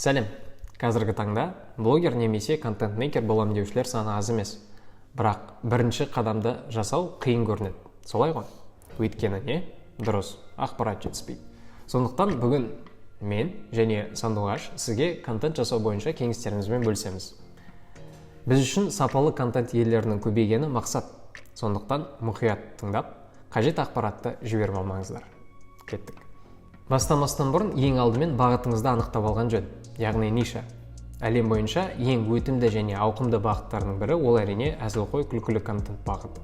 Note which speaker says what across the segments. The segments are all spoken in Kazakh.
Speaker 1: Сәлем! Қазіргі таңда блогер немесе контент-мейкер болам деушілер саны аз емес. Бірақ бірінші қадамды жасау қиын көрінеді, солай ғой? Өйткені не дұрыс ақпарат жетіспейді. Сондықтан бүгін мен және Сандуғаш сізге контент жасау бойынша кеңестерімізбен бөлісеміз. Біз үшін сапалы контент иелерінің көбейгені мақсат. Сондықтан мұқият тыңдап, қажет ақпаратты жіберіп алмаңыздар. Кеттік! Бастамастан бұрын ең алдымен бағытыңызды анықтап алған жөн, яғни ниша. Әлем бойынша ең өтімді және ауқымды бағыттардың бірі ол, әрине, әзілқой, күлкілі контент бағыты.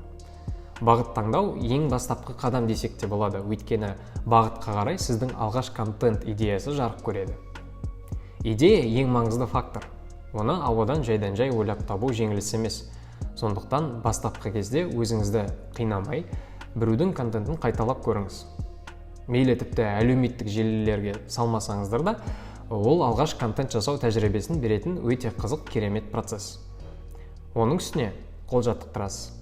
Speaker 1: Бағыт таңдау ең бастапқы қадам десек те болады, өйткені бағытқа қарай сіздің алғаш контент идеясы жарық көреді. Идея – ең маңызды фактор. Оны ауадан жайдан жай ойлап табу жеңіл іс емес. Сондықтан бастапқы кезде өзіңізді қинамай, біреудің контентін қайталап көріңіз. Мейлі, тіпті әлеуметтік желілерге салмасаңыздар да, ол алғаш контент жасау тәжірибесін беретін өте қызық, керемет процесс. Оның үстіне қол жаттықтырасыз.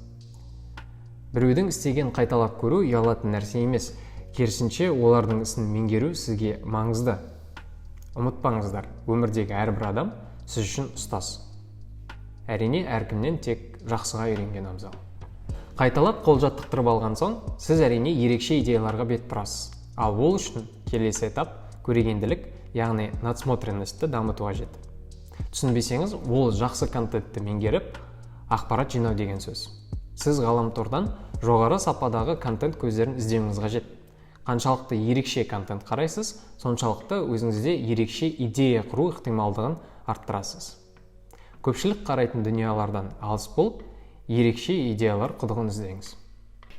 Speaker 1: Біреудің істеген қайталап көру ұялатын нәрсе емес, керісінше, олардың ісін меңгеру сізге маңызды. Ұмытпаңыздар, өмірдегі әрбір адам сіз үшін ұстаз. Әрине, әркімнен тек жақсыға үйренген абзал. Қайталап қол жаттықтырып алған соң, сіз, әрине, ерекше идеяларға бет бұрасыз. Ал ол үшін келесі этап – көрегенділік, яғни насмотренность ті дамыту қажет. Түсінбесеңіз, ол жақсы контентті меңгеріп, ақпарат жинау деген сөз. Сіз ғаламтордан жоғары сападағы контент көздерін іздеуіңіз қажет. Қаншалықты ерекше контент қарайсыз, соншалықты өзіңізде ерекше идея құру ықтималдығын арттырасыз. Көпшілік қарайтын дүниелерден алыс болып, ерекше идеялар құдығын іздеңіз.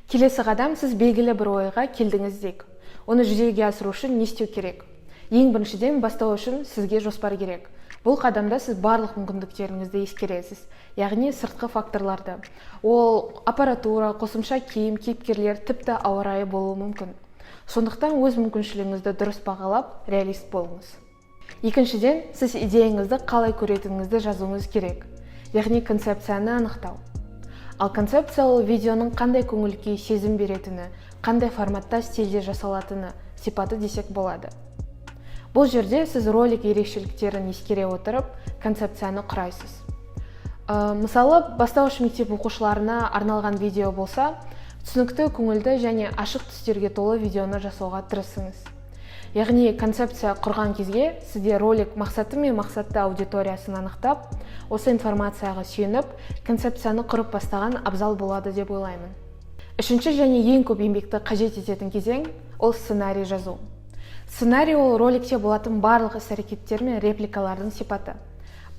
Speaker 2: Келесі қадам: сіз белгілі бір ойға келдіңіз дейік. Оны жүзеге асыру үшін не істеу керек? Ең біріншіден, бастау үшін сізге жоспар керек. Бұл қадамда сіз барлық мүмкіндіктеріңізді ескересіз, яғни сыртқы факторларды. Ол аппаратура, қосымша киім, кейіпкерлер, тіпті ауа райы болуы мүмкін. Сондықтан өз мүмкіншілігіңізді дұрыс бағалап, реалист болыңыз. Екіншіден, сіз идеяңызды қалай көретініңізді жазуыңыз керек, яғни концепцияны анықтау. Ал концепция – ол видеоның қандай көңіл күй, сезім беретіні, қандай форматта, стильде жасалатыны сипаты десек болады. Бұл жерде сіз ролик ерекшеліктерін ескере отырып, концепцияны құрайсыз. Мысалы, бастауыш мектеп оқушыларына арналған видео болса, түсінікті, көңілді және ашық түстерге толы видеоны жасауға тырысыңыз. Яғни концепция құрған кезде сізде ролик мақсаты мен мақсатты аудиториясын анықтап, осы информацияға сүйеніп, концепцияны құрып бастаған абзал болады деп ойлаймын. Үшінші және ең көп еңбекті қажет ететін кезең – ол сценарий жазу. Сценарий – ол роликте болатын барлық іс-әрекеттер мен репликалардың сипаты,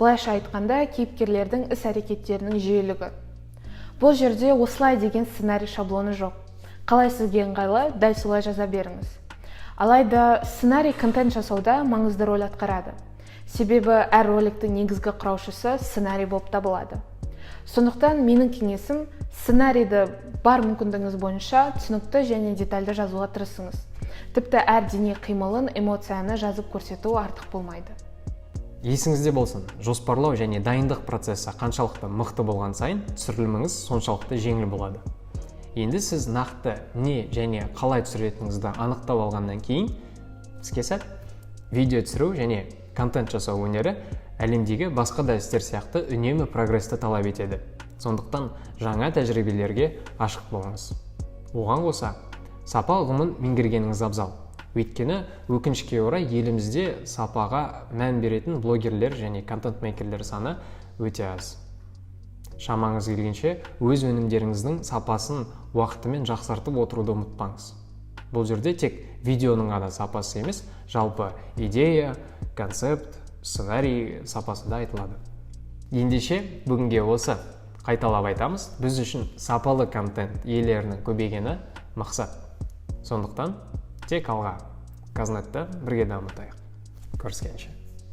Speaker 2: былайша айтқанда, кейіпкерлердің іс-әрекеттерінің жүйелігі. Бұл жерде осылай деген сценарий шаблоны жоқ. Қалай сізге ыңғайлы, дәл солай жаза беріңіз. Алайда сценарий контент жасауда маңызды роль атқарады, себебі әр роликтің негізгі құраушысы сценарий болып табылады. Сондықтан менің кеңесім: сценарийді бар мүмкіндігіңіз бойынша түсінікті және детальді жазуға тырысыңыз. Тіпті әр дене қимылын, эмоцияны жазып көрсету артық болмайды.
Speaker 1: Есіңізде болсын, жоспарлау және дайындық процесі қаншалықты мықты болған сайын, түсіріліміңіз соншалықты жеңіл болады. Енді сіз нақты не және қалай түсіретініңізді анықтап алғаннан кейін, іске сәт! Видео түсіру және контент жасау өнері әлемдегі басқа да істер сияқты үнемі прогрессті талап етеді. Сондықтан жаңа тәжірибелерге ашық болыңыз. Оған қоса, сапа ұғымын меңгергеніңіз абзал, өйткені, өкінішке орай, елімізде сапаға мән беретін блогерлер және контент-мейкерлер саны өте аз. Шамаңыз келгенше өз өнімдеріңіздің сапасын уақытымен жақсартып отыруды ұмытпаңыз. Бұл жерде тек видеоның ғана сапасы емес, жалпы идея, концепт, сценарий сапасы да айтылады. Ендеше, бүгінге осы. Қайталап айтамыз: біз үшін сапалы контент иелерінің көбейгені мақсат. Сондықтан тек алға! Казнетті бірге дамытайық! Көріскенше!